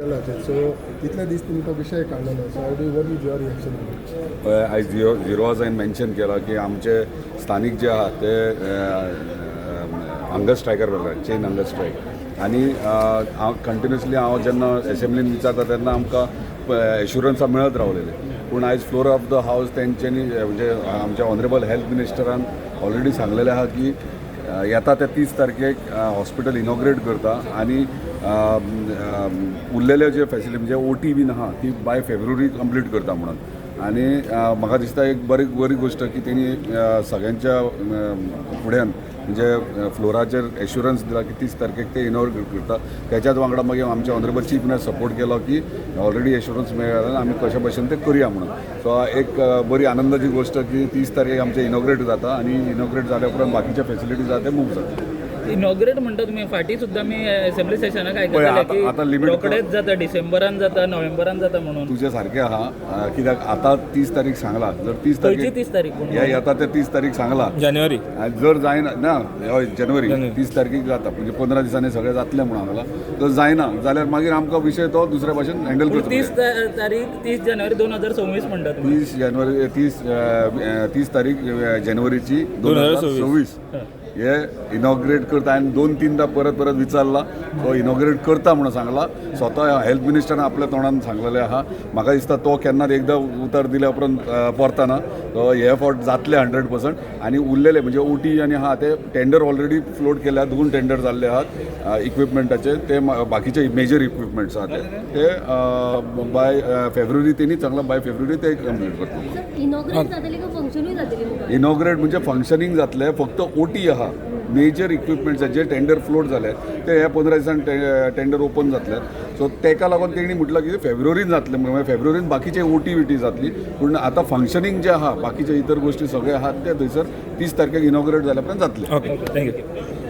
So इतले दीस तुमी तो विशय काडलो ना, so how do what is your reaction? पळय, आयज झिरो हांवें मेन्शन केला की आमचे स्थानीक जे आहा ते हंगर स्ट्रायकार जाले, चेन हंगर स्ट्रायक. आनी हांव कंटिन्युअसली हांव जेन्ना एसेंब्लीन विचारता तेन्ना आमकां एश्युरन्सां मेळत रावलेले. पूण आयज फ्लोर ऑफ the house तेंच्यांनी, म्हणजे आमच्या ऑनरेबल हेल्थ मिनिस्टरान ऑलरेडी सांगलेलें आहा की येता त्या 30 तारखेक हॉस्पिटल इनॉग्रेट करता आनी उरलेले जे फॅसिलिटी, म्हणजे ओटी बीन आहा, ती बाय फेब्रुवारी कंप्लीट करता म्हणून. आनी म्हाका दिसता एक बरी बरी गोश्ट की तेणी सगळ्यांच्या फुड्यान, म्हणजे फ्लोराचेर एश्युरन्स दिला की 30 तारखेक ते इनॉग्रेट करता. त्याच्याच वांगडा मागीर आमच्या ऑनरेबल चीफ मिनिस्टर सपोर्ट केलो की ऑलरेडी एश्युरन्स मेळ्ळा, आमी कशा भशेन ते करुया म्हणून. सो एक बरी आनंदाची गोश्ट की 30 तारखेक आमचें इनॉग्रेट जाता आनी इनॉग्रेट जाल्या उपरांत बाकीचे फॅसिलिटीज आहा ते मूव जाता. इनॉग्रेट म्हणटा तुमी, फाटीं सुद्दां मी असेंब्ली सेशनाक पळय, आयकताले आतां की limit रोखडेच जाता, डिसेंबरान जाता, नोव्हेंबरान जाता म्हणून. तुजे सारकें आहा. कित्याक आतां 30 तारीख सांगला, जर 30 खंयची तारखेक 30 तारीख पूण? ह्या येता ते 30 तारीख सांगला. जानेवारी. आनी जर जायना ना, हय, जानेवारी 30 तारखेक जाता, म्हणजे 15 दिसांनी सगळें जातलें म्हणून सांगलां. जर जायना जाल्यार मागीर आमकां विशय तो दुसऱ्या भाशेन हँडल पूण करचो 30 पडटलो. तारीख 30 जानेवारी 2026 म्हणटा तुमी. 30 जानेवारी, 30 तारीख जानेवारीची 2026 हे इनॉग्रेट करता. हांवें दोन तिनदां परत परत विचारला, तो इनॉग्रेट करता म्हणून सांगला. स्वता हेल्थ मिनिस्टरान आपल्या तोंडान सांगलेलें आहा. म्हाका दिसता तो केन्नाच एकदां उतर दिल्या उपरांत परतना. तो हे फावट जातले 100%. आनी उरलेले म्हणजे ओटी आनी आहा ते टेंडर ऑलरेडी फ्लोट केल्या. दोन टेंडर जाल्ले आहात इक्विपमेंटाचे. ते बाकीचे मेजर इक्विपमेंट्स आहा ते ते बाय फेब्रुवारी, तेणी सांगला, बाय फेब्रुवारी ते कंप्लीट करतले. सर, इनॉग्रेट जातली काय फंक्शनूय जातली मुखार? इनॉग्रेट म्हणजे फंक्शनिंग जातलें, फक्त ओटी आहा. मेजर इक्विपमेंट्स जे टेंडर फ्लोट जाले ते ह्या 15 दिसान टेंडर ओपन जातले. सो तेका लागून तेणी म्हटलं की फेब्रुवारीन जातलें, म्हणजे फेब्रुवारीन बाकीचे ओटी विटी जातली. पूण आतां फंक्शनिंग जे आहा, बाकीचे इतर गोश्टी सगळे आहात, ते थंयसर 30 तारखेक इनॉग्रेट जाल्या उपरांत जातले. Okay, thank you.